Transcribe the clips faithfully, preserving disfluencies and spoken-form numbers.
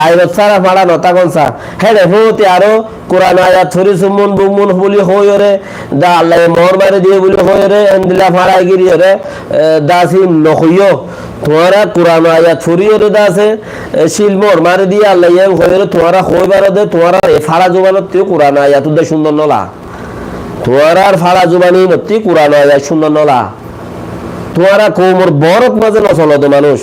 gairot sára fáñra no tákon sa. Héçe fúñti aró Kuran ayat fori sumun bumun buli hoiyóre, da Allaye moór mari diye buli hoiyóre, endilla fáñrai giriyóre, e, da asé no hoiyó. Tuáñra Kuran ayat foriyóre da asé, e, cíl moór mari diye Allaye en hoiyóre tuáñra hoi faro de, tuáñrar e fáñra zubanottú Kuran ayat udde cúndor no la. Tuáñrar fáñra zuban inottú Kuran ayat cúndor no la. Tuáñra koumor borot mazé no solo de manúic.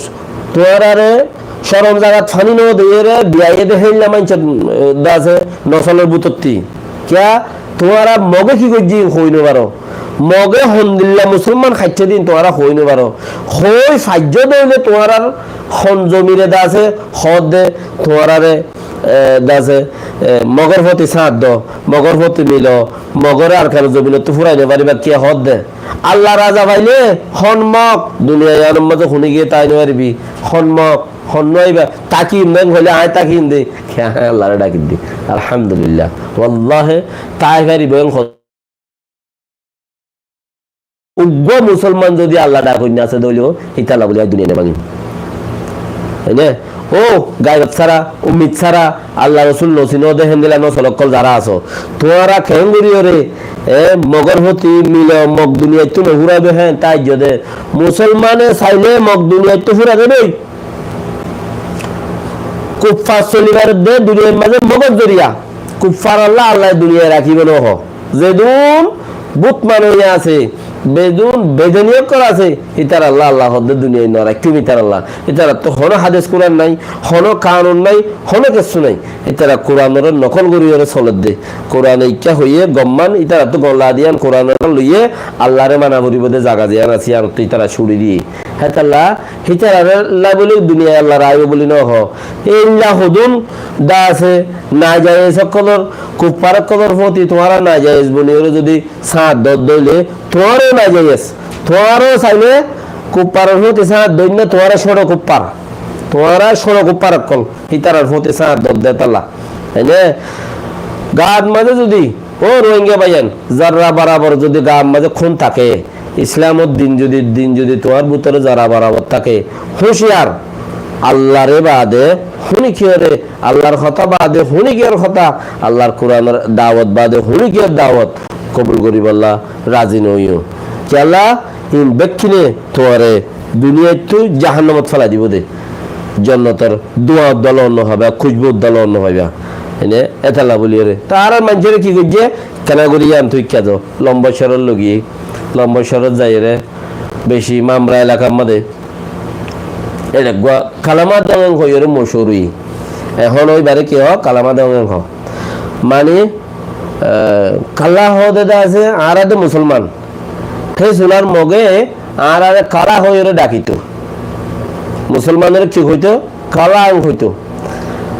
Tuáñrare corom zagat faní no diyére biyaiyé de héilla maincór, e, da asé nosolor bútottí. Kiyá tuáñra Moge ki goijjé hoi no faro. Moge hondilla musolman haiccé din tuáñra hoi no faro. Hoi faijjó de óile tuáñrar hon zomire da asé hoó de tuáñrare, e, da asé, e, Mogor foti sáñt do, Mogor foti milo, Mogore Arkanor zobinottú fúrai no faribá kiyá hoó de. Alla raza faile hon Mog duniya iyanor mazé hone giyé tai no faribi. Hon Mog, hon no aiba, taki inde hoile añí taki inde. Kiyá Allare dhaki di. Alhamdulillah. Wallahi, tai faribo en hon. Uggwá musolman zodi Alla dhakon no asé de óile, ítalla buli añí duniya no báñgim. Óine? Ó, gairot sára, ummit sára, Alla Rosul no sino de héndilla nosol ókkol zara asó. Tuáñra keéngorí óre, e, Mogor foti milo, Mog duniyaittú no fúraibo hén, taijjó de. Musolmane saile Mog duniyaittú fúrai de boi. Kuffar solibar de duniyair mazé Mogor zoriya. Kuffarolla Allaye duniyai rakíbo no hoó. Zedún but manúic asé, zedún bedeni ókkol asé, ítaralla Alla hoó de duniyai no raikkum ítaralla. Ítarattú honó hádis Kuran nái, honó kanun nái, honó kessú nái. Ítara Kuranore nokol goríyore soledde. Kurane ikká hoiyé gomman, ítarattú gom lagedé yían Kuranore loiyé Allare mana foribó de zaga ziyán asé yíanottú ítara cúri diyé. Hétalla Hítarare lla buli duniyai Alla raibo buli no hoó. Eilla hodún da asé, najayez ókkolor, kuffar ókkolor foti tuáñra najayez boniyóre zodi sáñt dot dóile, tuáñró najayez. Tuáñró saile kuffaror foti sáñt doit na, tuáñra cóñço kuffar. Tuáñra cóñço kuffar ókkol. Hítarar foti sáñt dot de talla. Ene, gaat mazé zodi, ó Rohingya báiyain, zarra barabor zodi gaat mazé kún táke, Islamor din zodi, din zodi tuáñr bútore zarra barabor táke, húciyar, Allaré baade húnikiyóre, Allar hotá baade húnikiyór hotá, Allar Kuranor dawot baade húnikiyór dawot kobul goríbolla razi noóiyo. Kiyólla, in bekkíne tuáñre duniyaittú jahannamot félai dibó de. Jonnotor duwa uddá loon no faiba, kúcbu uddá loon no faiba. Ene, étalla bóliyore. Tará maincóre ki goijjé? Kena gorí yián tui ikká zo. Lombo córot logi, lombo córot zaiyore, beci Mamra elakar mazé. Ene eggúa Kalama Dong hoiyore mochúr óiye. Ehón óibare ki hoó? Kalama Dong hoó. Mani, e, kala hoó de asé, añára de musolman. Hé sunar Moge añárare kala hoiyóre dhakito. Musolmanore ki hoito? Kala ang hoito.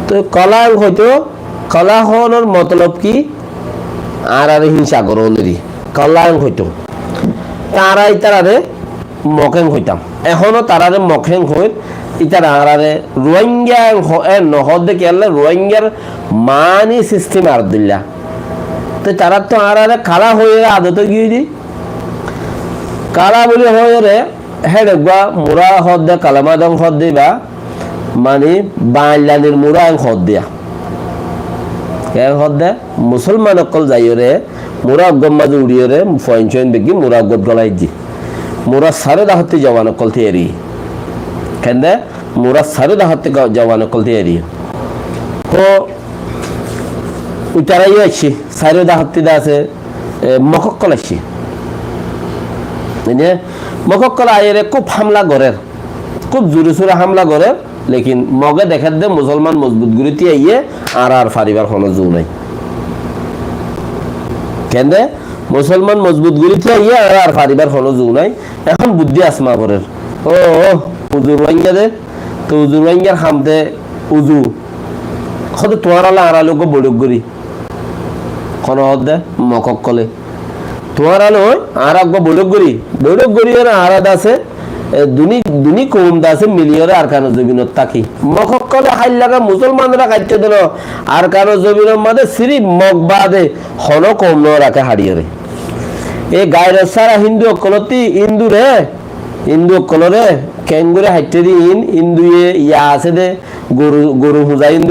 Toi kala ang hoito, kala hoonor motolob ki? Añárare hínsa gorónori. Kala ang hoito. Tará ítarare Mok ang hoitam. Ehóno tarare Mok ang hoir, ítara añárare Ruáingga ang ho-, en no hoódde kiyólla Ruáinggar mani sistem ar dilla. Toi taráttu añárare kala hoiyóre adot ói giyói de. Kala buli hoiyóre, héçe eggúa mura hoódde, Kalama Dong hoódde ba, mani, bañillanir mura en hoódde. Ken hoódde? Musolman ókkol zaiyóre, mura eggúar mazé uçiyóre, foin coin beggín mura eggúat golai di. Mura sare dahotti jowan ókkol tiyari. Kende? Mura sare dahotti go-, jowan ókkol tiyari. Ko, ítara yó aiccí, sare dahotti de asé, e, Mok ókkol aiccí. Ene, Mok ókkol aiyóre kúb hamla gorér. Kúb zure sure hamla gorér, lekin Moge dekér de musolman mozbut gorí tíyaiyé, añárar faribar honó zu nái. Kende? Musolman mozbut gorí tíyaiyé, añárar faribar honó zu nái. Ehón buddí asma gorér. Ó, ó, uzu Ruáingga de, to uzu Ruáinggar ham de uzu. Hóde tuáñralla añára loi eggúa boiçók gorí. Hono hoódde Mok ókkole. Tuáñra loi añára eggúa boiçók gorí. Boiçók gorí ar añára de asé, e, duní, duní koum de asé miliyóre Arkanor zobinot táki. Mok ókkole háillaga musolmanore haitté de no. Arkanor zobinor mazé sirif Mok baade hono koum no raké haçiyóre. E gairot sára Hindu ókkolottí Hindure Hindu ókkolóre keéngori haitté de iín, Hinduye ya asé de, goru, goru fuza Hindu